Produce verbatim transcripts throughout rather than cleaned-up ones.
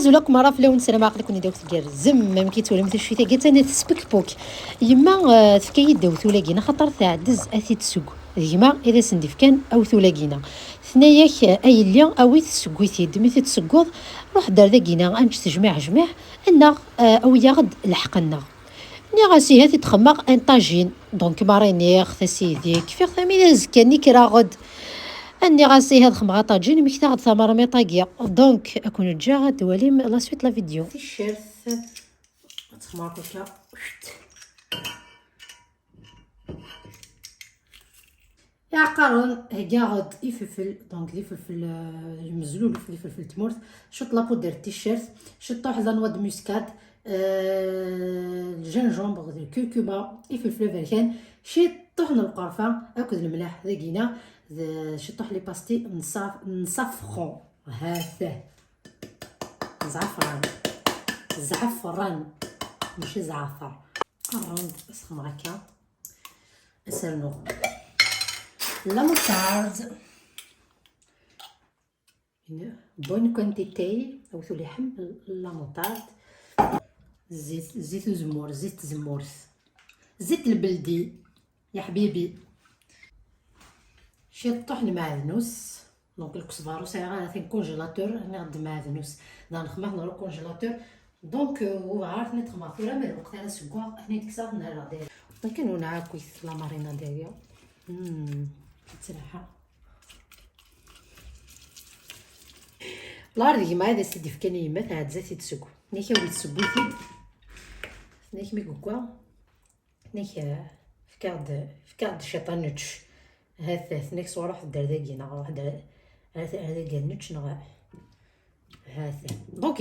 Azul akk merra fell-awen, ssarameɣ aql-iken-id akk tgerrzem. Amek i twalam taccit-agi? Attan tespekpuk. Yemma, eh, tefka-yi-d awtul-agi, axaṭer teɛdez ad t-id-tesseww. D gma i d asen-d-ifkan awtul-agi-na. Tenna-yak, eh, a yelli, awi-t, sewwi-t-id. Mi t-id-tessewweḍ, ruḥ-d ar dagi-na, ad nečč tejmiɛ jmiɛ, neɣ, eh, awi-yaɣ-d lḥeqq-nneɣ. Nniɣ-as ihi ad t-id-xemmeɣ un tagine. Donc, ma riniɣ-t a sidi, kfiɣ-t armi d azekka-nni kkreɣ-d. Nniɣ-as ihi ad xemmeɣ aṭajin, mmektaɣ-d tamermiṭ-agi. Donc, ad ken-ǧǧeɣ ad twalim la suite la vidéo. Ticcert, ad xemmeɣ akka. Iɛeqqaren, heggaɣ-d ifelfel, donc d ifelfel, euh, yemzlulef, d ifelfel n tmurt, ciṭ la poudre n ticcert, ciṭuḥ la noix de muscade, euh, le gingembre, d curcuma, ifelfel aberkan, ciṭuḥ n lqerfa akked lemleḥ dagina, d ciṭuḥ les pastilles n saf-, n safran. Hatah. Zɛafran. Zɛafran. Mačči zɛafar. Rrund, asxemɣ akka. Ad s-rnuɣ la moutarde. Une bonne quantité. Awtul iḥemmel la moutarde. Zzit, zzit uzemmur, zzit tzemmurt. Zzit lbeldi, ya ḥbibi. Ciṭṭuḥ n lmeɛdnus. Donc, lkesbar ur sɛiɣ ara tin congélateur, rniɣ-d lmeɛdnus. Daɣen xemmeɣ ɣer le congélateur. Donc, euh, ur bɣiɣ ara ad ten-id-xemmeɣ tura, ma d lweqt ara seggeɣ, ad ten-id-kkseɣ, ad ten-rreɣ dagi. Akken ur nɛakk-it la marinade-agi. Hmm, tettraḥa. La d gma ad as-t-id-ifkan i yemma, tɛedza-t-id seg. Nek awi-d seg witid. Nek mi yegwa. Nek, eh, fkiɣ-d, fkiɣ-d ciṭ ad nečč. Hat, nek s ruḥ d ar dagi neɣ ruḥ d ar, ar, ar dagi ad nečč neɣ. Hat. Donc,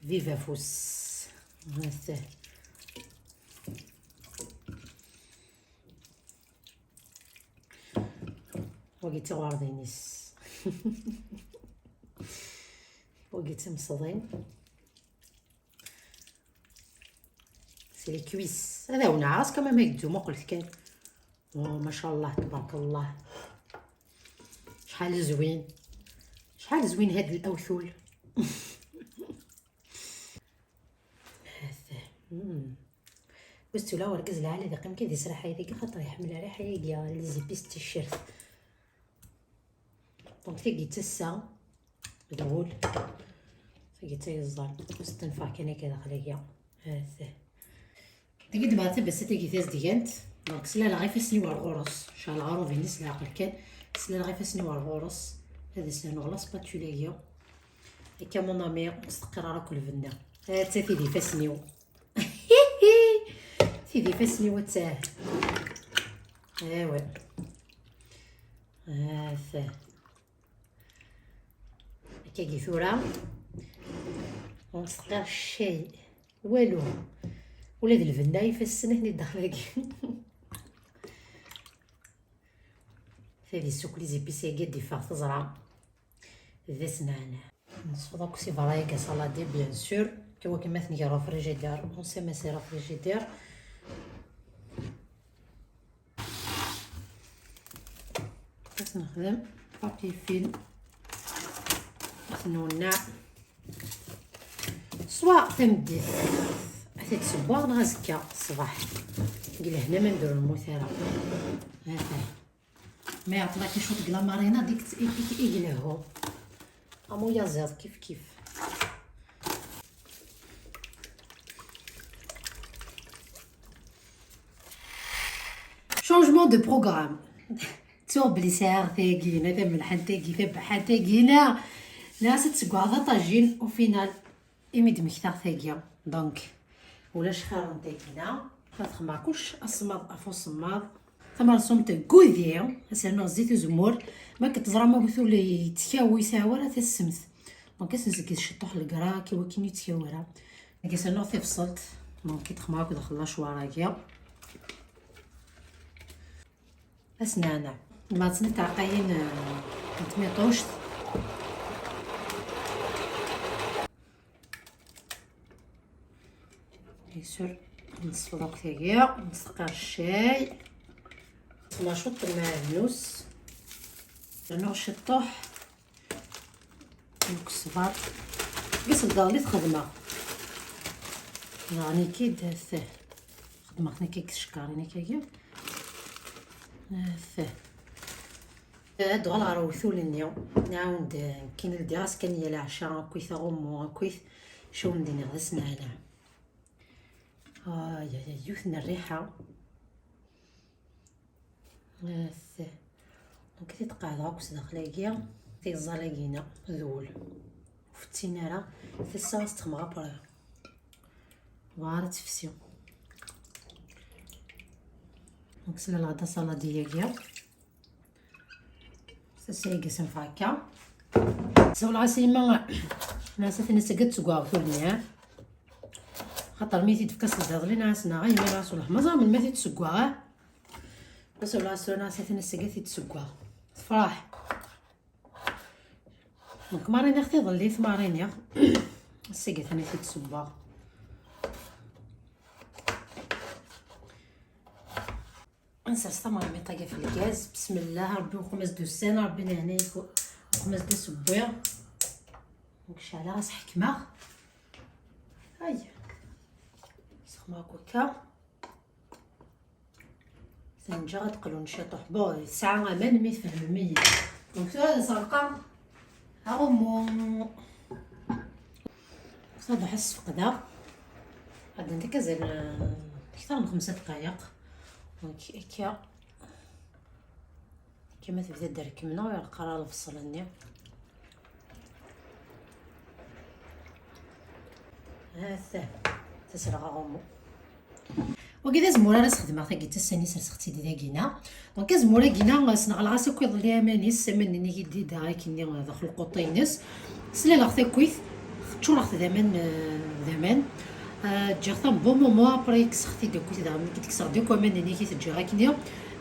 viva fous. Hat. Wagi d tiɣurḍin-is. Wagi d timseḍin. C'est les cuisses. Ad awen-ɛass كمان ما يجوا مقلت كان. Oh, ما شاء الله، تبارك الله. شحال زوين. شحال زوين هاد الأوثول. هذا. مم. وزتو لا ورقز العالي ذي قيم كذي سرحة يديك خاطر يحمل ريحة يجي les épices تيشيرت. Donc تيجي تسا دغول. تيجي تيزال. بس تنفع كان هكا داخل هي. هذا. تيجي دابا تبس تيجي تاز ديانت. Donc سلا لا غير فاسني ورا غورس. شال غارو فينيس لا عقل كان. سلا لا غير فاسني ورا غورس. هذا سلا نغلا spatule هي. هكا mon ami، مستقر راك الفنة. هاتا تيدي فاسنيو. تيدي فاسنيو تاه. ايوا. هاتا. هكا كي ثورة. ومستقر الشاي. والو. ولا د الفنة يفسن هني الداخل هاكي. هذه السوق les épices هي قد يفاغ تزرع. ذات نعناع. نصفض اكو سي فرايك سالادي bien sûr. كوا كما تنقرا في الفريجيدير، ونسمى سيرا في الفريجيدير. بس نخدم papier film. نونع. سوا تمديت. هذيك صباغ نهار زكا الصباح. قال هنا ما ندير المثيرة. هذا. ما يعطيك شوط كلا مارينا ديك ت-، إيك، إيك، إيك لهو. أمو يا زير كيف كيف. Changement de programme. تو بلي ساعة ثاقينا، ثم الحنتاقي، ثم حنتاقينا. ناس تسقع هذا طاجين، au final. إمي دمكتاغ تاقيا. Donc، ولاش خير من تاقينا. هاد خمع كلش أصماض أفو صماض. ثمرسومت كودي، أسرنو زيت وزمور. ما كتزرع ما بثول يتكاوي ساورة تسمت. Donc، أسنسكي الشطوح القرا كي وكين يتكاورة. كيسنو تفصلت. Donc، كي تخمع كي دخل شواراكيا. أسنانة. ما تسني تعقاين، آه، تميطوشت. يسر نصف دوك ثيقيا، نسقر الشاي. ما شط المعدنوس. نوع شطوح. نكسبر. Gis ldaɣ li txedmeɣ. Daɣen ikid, xedmeɣ-ten akka deg tcekkarin akkagi. Ata. Ad uɣaleɣ ɣer uwtul-nni. Nɛawen-d, nekkini ldiɣ-as kan yal ɛca, akkit aɣummu, akkit cawem d-iniɣ d asneɛneɛ. Ay, ay, ay, yiwet n rriḥa. Ata. Donc, ti tqeɛdeɣ akk s daxel-agi, tiẓẓal-agi-ina d wul. Ur fettin ara, tassa ad s-texmeɣ après. Bɣa ara tefsi. Donc, slaleɣ-d asaladi-agi. Sasa iga senfeɛ akka. Sawleɣ-as i yemma, nɛas ad ten-isegget seg uɛebtul-nni, xaṭer mi t-id-tefka s lbiḍ-nni, nɛas neɣ a yemma, nɛas ur ḥmaẓ melmi ad t-id-seggeɣ, ah. Sawleɣ-as tura, nɛas ad ten-isegget, ad t-id-seggeɣ. Tefreḥ. Donc, Marie niɣ tiḍellit, Marie niɣ. Ass-agi atan ad t-id-ssewweɣ. Nsers tamermiṭ-agi ɣef lgaz. Bismillah, Rebbi uqem-as-d ussan, Rebbi nehna-yak uqem-as-d asewwi. Donc, ceɛleɣ-as ḥekmeɣ. Ay. Sexmeɣ akk akka. Tenǧa ad qlun ciṭuḥ. Bon, tesɛa aman mi tfehmem-iyi. Donc, tura ad as-ɣelqeɣ aɣummu. Ṣabeḥ ad sfeqdeɣ. Ɛeddan-d akka azal, eh, kter n xemsa dqayeq. Donc, akka. Kama tebda-d rrekmen, ur yeqqar ara lebṣel-nni. Ha-t-ah, tasreɣ aɣummu. Wagi d azemmur ara sxedmeɣ tagi d tasa-nni, serseɣ-tt-id dagina. Donc azemmur-agina, sneɣleɣ-as akk iḍelli aman-is, aman-nni i d-idda akkenni daxel lquṭṭa-ines. Slaleɣ takwit, ččureɣ-t d aman, eh, d aman. Eh, ǧǧiɣ-t un bon moment, après kkseɣ-t-id akk daɣen, nekk d-kkseɣ-d akk aman-nni i t-ǧǧiɣ akkenni.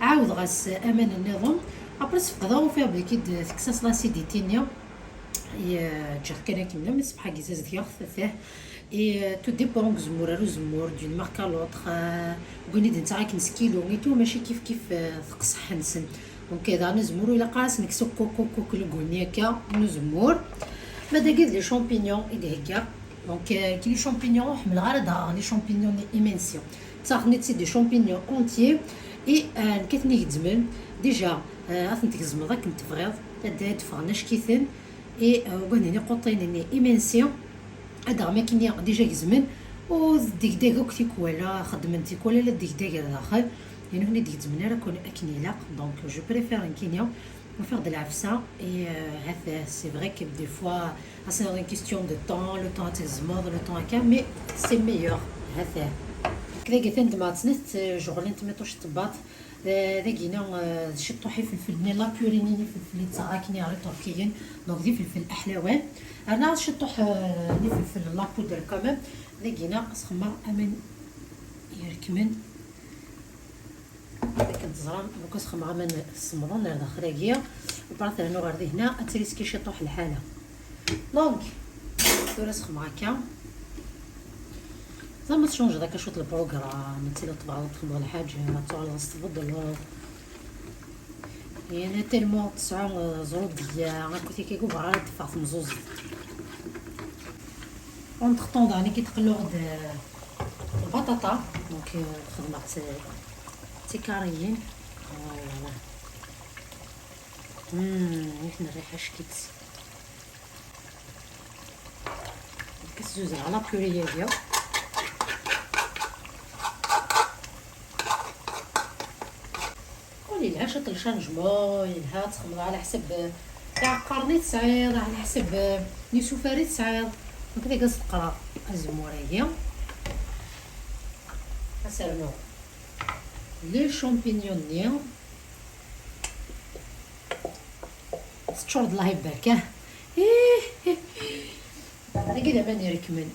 Ɛawdeɣ-as aman nniḍen. Après sfeqdeɣ, ufiɣ belli-k-id tekkes-as l'acidité-nni. Eh, ǧǧiɣ kan akken, mi ṣbeḥ-agi zazedgeɣ-t, tah. Et, euh, tout dépend deg uzemmur ar uzemmur, d'une marque à l'autre, euh, deg win i d-nettaɣ akken s kilo, et tout, mačči kif kif, euh, teqseḥ-nsen. Donc, eh, daɣen azemmur ur ilaq ara s-nekkes akk, akk, akk, akk lguni akka n uzemmur. Ma dagi d les champignons i d-heggaɣ. Donc, euh, ki les champignons, ḥemmleɣ ara ad aɣeɣ les champignons imensi. Ttaɣen-tt-id des champignons entiers et, euh, nekk ad ten-igezzmen. Déjà, euh, ad ten-tgezzmeḍ akken tebɣiḍ. Ad d-, ad d-ffɣen acek-iten. Et, euh, ugaden iquṭṭiyen-nni imensi. Ad aɣem akkenni déjà gezmen. Ur d-degdeg akk tikwal, ah, xeddmen tikwal, ala degdeg ar daxel. Yenna ur d-gezzmen ara akken, akken ilaq. Donc, je préfère nekkini. Ufiɣ-d lɛefsa, et, euh, ha-t-ah, c'est vrai que des fois, c'est une question de temps, le temps ad tgezmeḍ, le temps akka, mais c'est meilleur, ha-t-ah. Dagi atan d ma tnat, euh, jeɣlent miṭuc tebbaḍ, euh, dagina, euh, d ciṭṭuḥ ifelfel-nni, la purée-nni n ifelfel i d-ttaɣeɣ akkenni ɣer Iṭurkiyen, donc d ifelfel aḥlawan. Rniɣ ciṭṭuḥ, euh, n ifelfel la poudre quand même, dagina, sxemmeɣ aman yerkmen. Akken teẓram, donc ad sxemmeɣ aman semmḍen ar daxel-agi. Après ternu ɣer dihna, ad triski ciṭuḥ lḥala. Donc, tura sxemmeɣ akka. Zama tcunjeḍ akka cwiṭ lprogram, ad tiliḍ tebɣiḍ ad txedmeḍ lḥaǧa, ad tuɣaleḍ ad s-tbeddleḍ. Yani tellement tesɛu, euh, ẓrudeyya, akkit akka ur bɣiɣ ara ad d-teffeɣ temẓuẓt. Entre temps, daɣen i d-qelluɣ-d, euh, lbaṭaṭa, donc, euh, xedmeɣ-tt, euh, d tikariyin. Voilà. Hmm, yiwet n rriḥa cekk-itt. Nekk zzuzeɣ la purée-agi. Ul yelha ciṭ le changement, yelha ad txedmeḍ ɛla ḥsab, eh, iɛeqqaren i tesɛiḍ, ɛla ḥsab, eh, n yisufar i tesɛiḍ. Donc, dagi ad s-teqreɣ azemmur-agi. Ad s-rnuɣ les champignons-nni. Teččureḍ, Allah ibarek, ah. Ih, ih. Dagi d aman irekmen.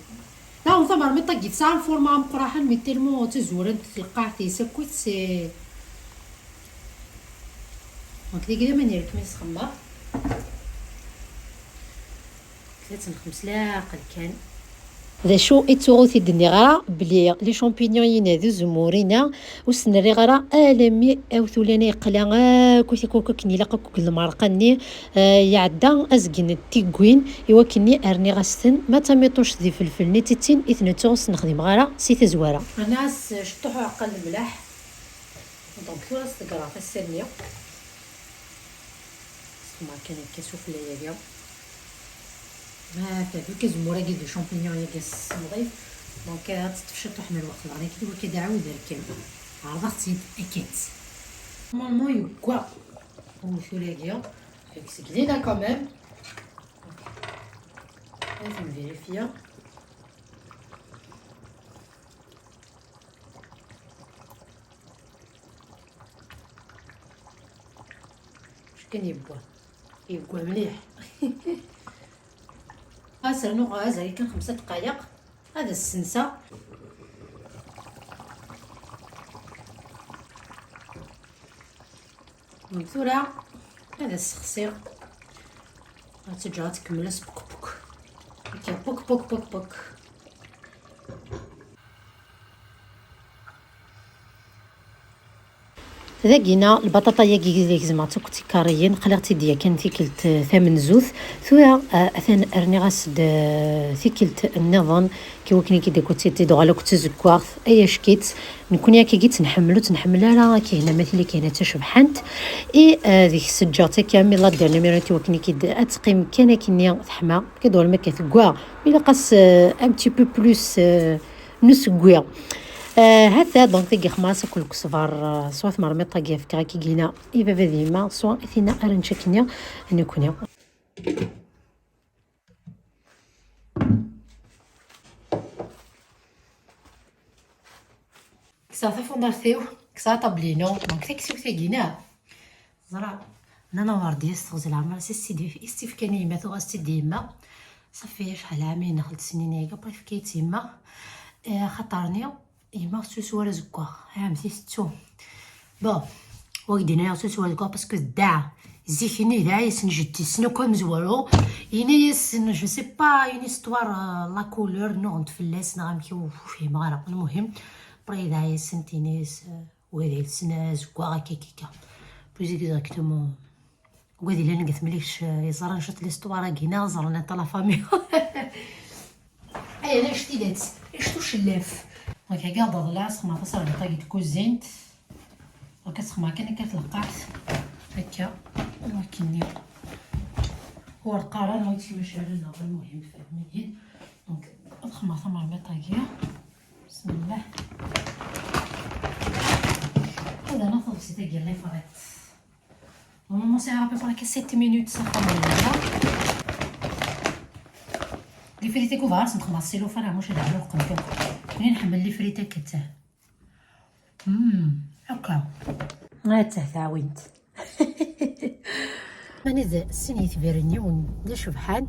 Daɣen tamermiṭ-agi tesɛa lfurma ameqqraḥen, mais tellement d tazurant tleqqaɛt-is akkit, c'est, donc, dagi d aman irekmen i sxemmeɣ. Kra n xems leɛqel kan. D acu i ttuɣ ur t-id-nniɣ ara, belli les champignons-ina d uzemmur-ina, ur sen-rriɣ ara alammi awtul-ina yeqla akk i tikukak n ilaq akk deg lemreq-nni, eh, iɛedda azgen n tiggwin, i wakken-nni rniɣ-as-ten, ma d tamiṭuct d ifelfel-nni d tittin i ten-ttuɣ ur sen-xdimeɣ ara si tazwara. Rniɣ-as cṭuḥ uɛeqqal n lemlaḥ, donc tura ad s-ḍeggreɣ tasa-nni. Sexmer kan akka sufella-agi. Ah, vu que azemmur-agi d champignon-agi s-, nḍif, donc, euh, ad teṭṭef ciṭuḥ n lweqt, neɣ nekk d wakka d aɛud rkem. Ɛerḍeɣ-tt-id akka. Normalement yewwa uwtul-agi, avec ce qu'il est là quand même. Ad nvérifier. Acu kan yewwa. Yewwa mliḥ. Ɣas rnu ɣaz, ay kan xemsa dqayeq. Ad as-senseɣ. Tura ad as-ssexsiɣ. Ad tt-ǧǧeɣ ad tkemmel asbukbuk. Akka, buk, buk, buk, buk. Dagina, lbaṭaṭa-yagi i gezmeɣ-tt akk d tikarriyin, qliɣ-tt-id yakan tikkelt, eh, tamenzut. Tura, eh, atan rniɣ-as-d, eh, tikkelt nniḍen, ki wakken i k-id-, akk tt-id-, id-uɣal akk d tazeggaɣt, ay acek-itt. Nekkni akkagi tt-nḥemmel, ur tt-nḥemmel ara akka hna, ma tili kan d tacebḥant. I, eh, deg-s ǧǧiɣ-tt akka, mi la dernière minute, i wakken i k-id-, ad teqqim kan akkenni teḥma, akka d-uɣal ma akka tegga. Ilaq-as, eh, un petit peu plus, eh, n usegwi. Eh, hata, donc, deg ixmas akk lkesbar, eh, swa tmermiṭ-agi, fkeɣ akkagi hna i baba d yemma, swa i tinna ara nečč akkenni nekkni. Kkseɣ tafunart-iw, kkseɣ aṭabli-inu, donc taksiwt-agi-ina. Ẓra, nnan awerdi-as teɣzi leɛmer-as, is-tt-id-, is-tt-ifkan i yemma, tuɣ-as-tt-id i yemma. Ṣafi, acḥal ɛam i nexled snin-agi, après tefka-yi-tt yemma. Eh, xaṭer-nni, yemma ur tettlusu ara azeggaɣ, ɛemti tettu. Bon, wagi d-yenna-yaɣ ur tettlusu azeggaɣ parce que tedɛa. Zik-nni dɛa-yasen jeddi-tsen akk amezwaru. Yenna-yasen, je sais pas, une histoire, euh, la couleur, nnuɣent fell-as, neɣ amek, ur fhimeɣ ara. Lmuhim, après dɛa-yasent, yenna-yas, euh, wid yelsen azeggaɣ akka, akka, akka. Plus exactement, wid yellan deg Temlikt, eh, yeẓran ciṭ l'histoire-agi, neɣ ẓran ata la famille. Ay, ala, ec tidet, ec tucellaf. Donc, regarde, la, sexmeɣ taserbiṭ-agi n tkuzint. Donc, ad sexmeɣ kan akka tleqqaḥt. Akka, wakken-nni. Ur qqar ara ur yettmac ara, neɣ lmuhim, fehmem-iyi. Donc, ad xemmeɣ tamermiṭ-agi. Bismillah. Ad aneɣ taḍebsit-agi, la frites. Normalement, sɛiɣ à peu près que sept minutes s axxam n Lalla. Les frites-agi uḍar sent xemmeɣ s cellophane, ɛmuc ad ɛluqent akk. Ayen nḥemmel les frites akka. Hmm, akka. Attah, taɛwint. Mani d sin yetbiren, yiwen d acebḥan,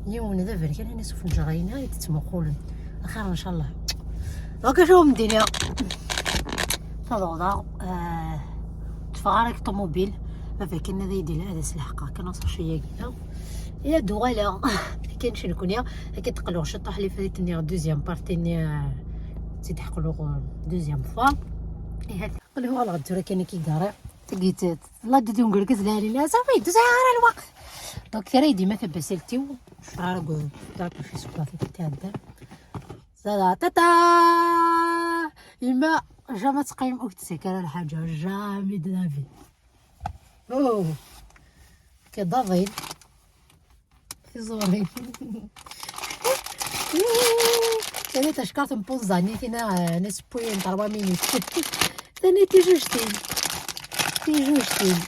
yiwen d aberkan, anis ufenǧar-ina i d-ttmuqulen. Axir, ncallah. Donc, acu wen-d-iniɣ? Taḍuɣda, eh, ṭṭfeɣ ara deg ṭumubil, baba kan ad iyi-d-, ad as-leḥqeɣ kan aṣaci-yagi. I ad d-uɣaleɣ. Akken cenkunni, akken teqluɣ ciṭuḥ les frites-nni, deuxième partie-nni, eh, tt-id-ḥeqluɣ, eh, deuxième fois. Ihi, qelhu ɣaleɣ tura kan i k-igarri. Tagi t-, la d-, d ungergaz la lila, ça fait deux heures à lweqt. Donc, tara-yi dima tabasalt-iw, cɛar gu-, dak fi sukwatit tɛedda. Ça va, tata! Yemma, jamais teqqim, ur k-tessakk ara lḥaǧa, jamais de la vie. Oh! Kdaḍin. Tiẓurin. Tani tacekkaṛt n Punzani, tina, eh, nesewwi n trois minutes. Tani tijujtin. Tijujtin.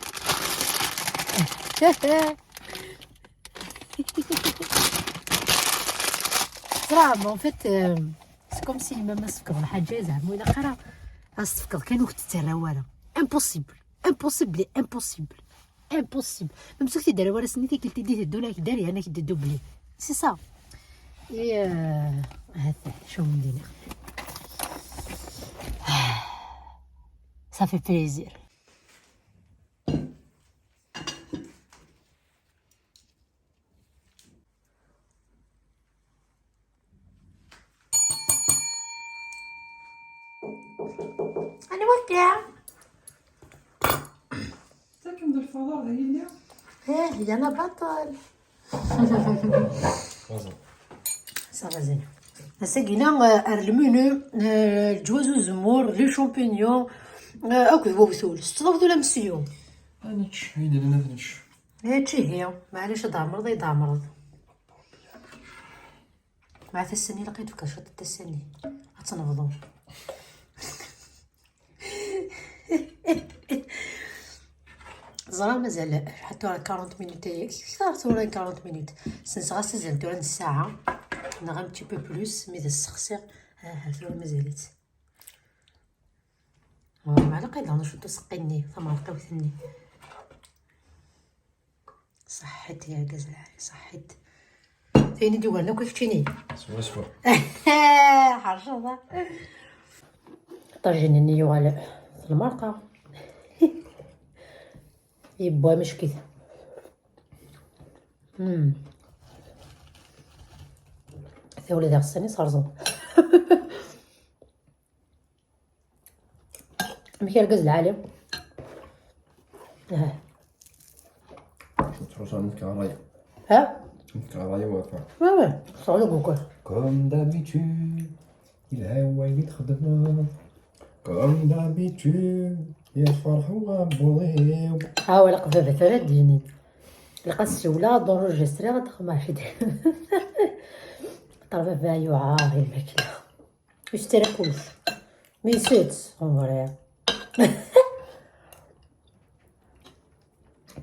Ẓra, mais en fait, euh, c'est comme si ma, ma s-tefkeḍ lḥaǧa, zeɛma ur ilaq ara ad s-tefkeḍ kan ur k-tettarra wara. Impossible. Impossible, impossible. Impossible. Même si tu as, c'est une équipe qui dit de la, derrière, qui dit doublé. C'est ça. Et, euh, attends, je vais me dire. Ça fait plaisir. Anwa akka? Takem-d lfaḍur d yelli. Eh, yella baṭel. Vas-y. Ça va, Zéna. Ass-agi-na, euh, ar lmenu, euh, lǧwaz uzemmur, les champignons, euh, akked wawtul. Tsetteḍ awtul a Mesyu? Ad nečč, ayen yellan ad nečč. Ečč ihi, maɛlic ad d-tɛemreḍ, ad d-tɛemreḍ. Mɛa tasa-nni, ilaq ad d-tefkeḍ cwiṭ n tasa-nni. Ad tt-nebḍu. Ẓriɣ mazal acḥal tura, quarante minutes, ay-, kter tura, quarante minutes. Senseɣ-as azal tura n ssaɛa, neɣ un petit peu plus, mi d as-ssexsiɣ. Aha, tura mazal-itt. Ur ɛliq ad d-aɣen cwiṭ useqqi-nni, tamerqiwt-nni. Ṣaḥḥit ya argaz lɛali, ṣaḥḥit. Tayen i d-yugaren akk i keččini. Swaswa. Ḥerceḍ, ha? Ṭajin-nni yuɣal d lmerqa. Yewwa mecki-t. Hmm. Tawla d iɣessan i serẓen. Amek argaz lɛali? Ah. Tettḥusar nekk ṛṛay. Ha? Nekk ṛṛay wafa. Ouais, ouais. Sɛu deg ukul. Comme d'habitude, yelha wayen i txedmeḍ. Comme d'habitude, yefreḥ uɛebbuḍ-iw. Ah, wala qbabat ara d-yinin. Ilaq ad ssiwleɣ, ad enregistriɣ, ad xedmeɣ cit. Xaṭer baba yuɛer i lmakla. Yesɛa kullec. Mais c'est, en vrai.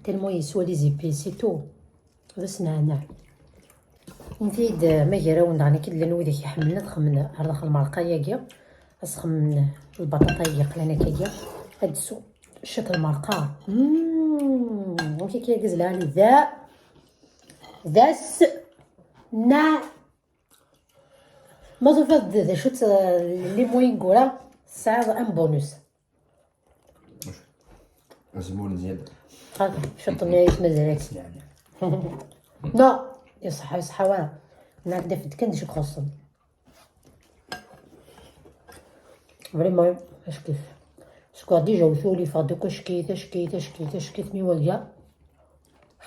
Tellement yeswa les épices et tout. D asneɛneɛ. Nti-d ma gar-awen daɣen, akken llan wid i k-iḥemmlen ad xemmen ar daxel lmerqa-agi, ad xemmen lbaṭaṭa-agi qlan akkagi, ad d-swen ciṭ lmerqa. Mm, amek akka argaz lɛali? Da, da s-, na, Ma tufiḍ d, d acu-tt, euh, les moyens n wura, tesɛiḍ un bonus. Azemmur n zzyada. Hada, ciṭ-nni ay mazal-ak. Sneɛneɛ. Non, iṣeḥḥa, iṣeḥḥa wara. Nɛedda fed kan d acu ixuṣṣen. Vraiment, acekk-it. Skud déjà awtul yeffeɣ-d akk acekk-it, acekk-it, acekk-it, acekk-it, mi wagi.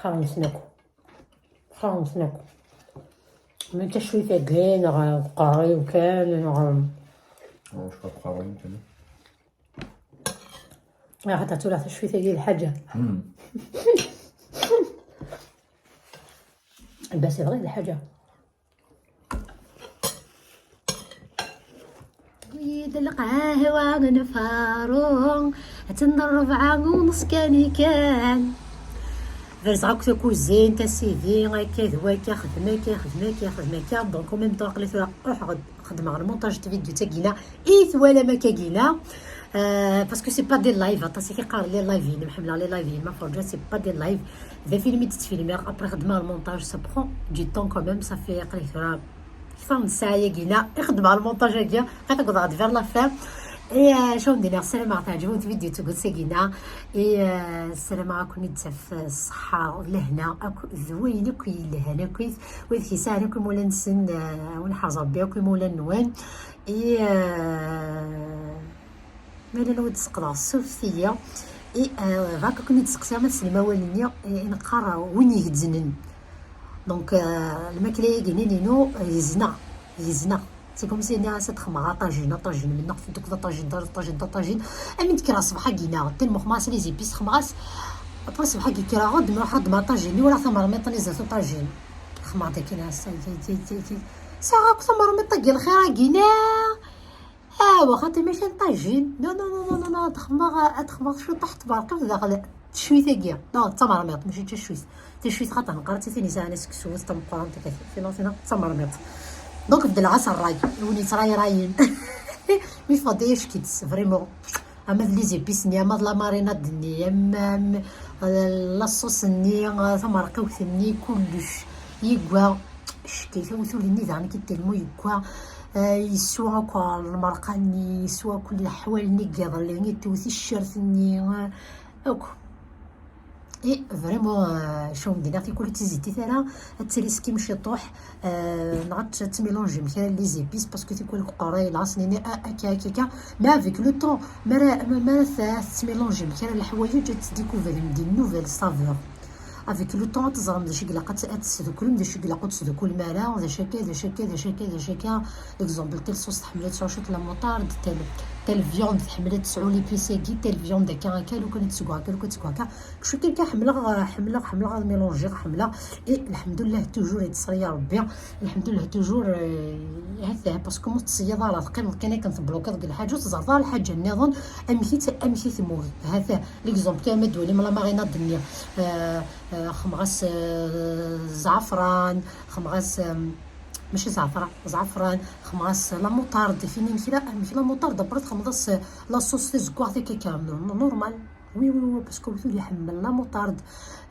Xarem-iten akk. Xarem-iten akk. Mi tacwit-agi, neɣ uqerruy kan, neɣ... Ur cfiɣ uqerruy kan. Axaṭer tura tacwit-agi d lḥaǧa. Hmm. Bas yebɣa d lḥaǧa. Wid lqahwa n Faru, attan d rrebɛa u nneṣ kan i kan. Berzeɣ akk takuzint, a sidi, akka d wakka, xdem akka, xdem akka, xdem akka. Donc, en même temps, aql-i tura ruḥeɣ xedmeɣ le montage de vidéo tagina i twalam akkagina. Euh, parce que c'est pas des lives, aṭas i k-iqqaren les lives-inem, ḥemmleɣ les lives-inem, ma ferǧa, c'est pas des lives. D afilm i d-ttfilmiɣ, après xedmeɣ le montage, ça prend du temps quand même, ça fait aql-i tura kter n ssaɛa-yagina i xedmeɣ le montage-agi, ɣiet akked vers la fin. Et, euh, acu n diniɣ, ssarameɣ teɛǧeb-awen tvidyut n wass-agina. Et, euh, ssarameɣ ad ken-id-taf, euh, ṣṣeḥḥa, lehna, akk d wayen akk yelhan, akkit wid k-yesɛan akk imawlan-nsen, euh, wen ḥerz Rebbi akk imawlan-nwen. Et, euh, ma yella wid d-seqdeɣ, ssufet-iyi. Et, euh, bɣiɣ ad ken-id-seqsiɣ ma tessnem awal-nni, eh, i neqqar, euh, win igezznen. Donc, euh, lmakla-agi-nni-inu, euh, yezna, yezna. C'est comme si nniɣ-as ad xedmeɣ aṭajin, aṭajin, mennaɣ fent akk d aṭajin, d aṭajin, d aṭajin. Amin d-kkreɣ ṣṣbeḥ-agi-nni, tellement xedmeɣ-as les épices, xedmeɣ-as. Après ṣṣbeḥ-agi kkreɣ, ad d-ruḥeɣ ad xedmeɣ aṭajin, walaɣ tamermiṭ-nni zdat uṭajin. Xedmeɣ-d akken ass-a, sɛiɣ akk tamermiṭ-agi, lxir-agi-nni. Awa, xaṭi mačči n ṭajin. Non, non, non, non, non, ad xedmeɣ, ad xedmeɣ cwiṭ taḥt berqa daxel tcuyt-agi. Non, d tamermiṭ, mačči d tacuyt. Tacuyt xaṭer neqqar-tt i tin yesɛan aseksu, d tameqqrant, akka, sinon, sinon, d tamermiṭ. Donc, beddleɣ-as ṛṛay, i win yettṛayrayen. Mi teffeɣ-d ay ack-itt, vraiment. Ama d les épices-nni, ama d la marinade-nni, ama, am, euh, la sauce-nni, euh, tamerqiwt-nni, kullec. Yegwa, ccek-it, awtul-nni daɣen ki tellement yegwa, euh, yeswa akk lmerqa-nni, yeswa akk leḥwal-nni n yiḍelli, i tewwet ccert-nni, euh, akk. Et vraiment, euh, chez Omdina, tikwal ur tt-izitit ara, ad triskim ciṭuḥ, euh, neɣ ad tmilonjim kra n les épices, parce que tikwal deg uqerray, la snini, ah, akka, akka, akka. Mais avec le temps, mi ara, mi ara t-, tmilonjim kra n leḥwayeǧ, ad tdécouvrim des nouvelles saveurs. Avec le temps, ad teẓrem d acu i ilaq ad, ad tesduklem, d acu i ilaq ur tesduklem ara, d acu akka, d acu akka, d acu akka, d acu akka. L'exemple, telle sauce tḥemmel ad tesɛu cwiṭ la moutarde, telle, telle viande tḥemmel ad tesɛu l'épice-agi, telle viande akka, akka, lukan ad tesgu akka, lukan ad tesgu akka. Cwi kan kan ḥemmleɣ, ḥemmleɣ, ḥemmleɣ ad mélanger, ḥemmleɣ. Et lḥemdullah, toujours yettṣeyyiṛ Rebbi. Lḥemdullah, toujours, euh, hata, parce que ma tettṣeyyideḍ ara, teqqimeḍ kan akken teblukiḍ deg lḥaǧa, ur teẓẓreḍ ara lḥaǧa nniḍen, amek i tt-, amek i temmug. Hata, l'exemple kan ma d-twalim la marinade-nni, euh, euh, xemɣas, euh, ẓɛefran, xemɣas, euh, mačči ẓɛefran, ẓɛefran, xemɣas la moutarde, kinin kra, amek la moutarde, après txemḍ-as la sauce tazeggaɣt akka kan, normal. Oui, oui, oui, parce que ur iḥemmel la moutarde.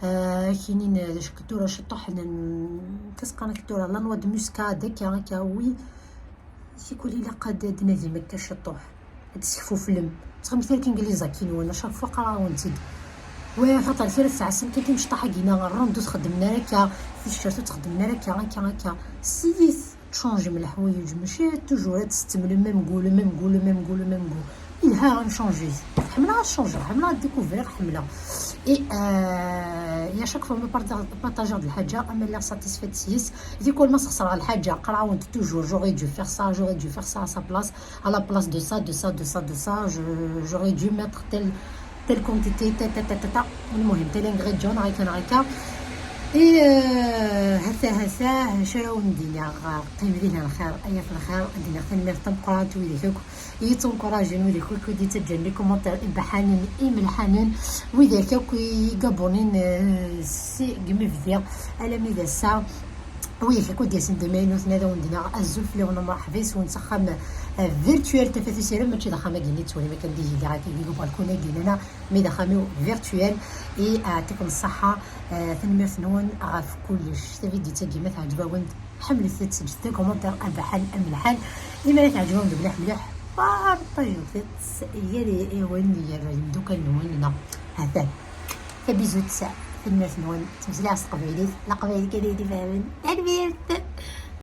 Euh, kinin, euh, d acu tura ciṭuḥ n, qu'est-ce qu'on a tura, la noix de muscade, akka, akka, oui. Tikwal ilaq ad d-nadim akka ciṭuḥ. Ad d-skefuflem. Ttɣimit ar kingliz akin-nwen, à chaque fois qqareɣ-awen-tt-id. Wa xaṭer kra tesɛasem kan timecṭaḥ-agi-na, rrund ur txeddmen ara akka, ticcert ur txeddmen ara akka, akka, akka. Siyit, tchanjem leḥwayeǧ, mačči toujours ad tettem le même goût, le même goût, le même goût, le même goût. Ilha ad nchanjit. Ḥemmleɣ ad changeɣ, ḥemmleɣ ad découvrir, ḥemmleɣ. Et, euh, et à chaque fois ma partageɣ-d lḥaǧa, ama lliɣ satisfaite yes. Tikwal ma sxeṣreɣ lḥaǧa, qqareɣ-awent toujours, j'aurais dû faire ça, j'aurais dû faire ça à sa place, à la place de ça, de ça, de ça, de ça, je, j'aurais dû mettre telle, telle quantité, ta, ta, ta, ta, ta. المهم, tel ingrédient, neɣ akka, neɣ akka. Et, euh, hata, hata, acu ara wen-d-iniɣ, qqim di lxir, ay at lxir, ad d-iniɣ tanemmirt tameqqrant i widak akk i yi-ttenkurajin, widak akk i d-yettaǧǧan les commentaires ibaḥanen, imelḥanen, widak akk i yi-gabunin, euh, seg mi bdiɣ alammi d ass-a. Widak akk i d-yasen d imaynuten, ad awen-d-iniɣ azul fell-awen, mreḥba yes-wen s axxam, euh, virtuel Tafat Usirem, mačči d axxam-agi-nni tettwalim akken d ihi lliɣ akka deg ubalkun-agi, nana, mais d axxam-iw virtuel. Et, euh, yeɛṭikum ṣṣeḥḥa, euh, tanemmirt-nwen ɣef kullec. Tavidyut-agi ma teɛǧeb-awen-d, ḥemmlet-tt, ǧǧet takumantir abaḥan amelḥan. Imi ara teɛǧeb-awen-d mliḥ mliḥ, parṭajit-tt gar i-, iwen, gar yimdukal-nwen, neɣ hatan. Tabizut, tanemmirt-nwen, ttmeslayeɣ s teqbaylit, leqbayel kan ay d-ifehmen. Tanemmirt!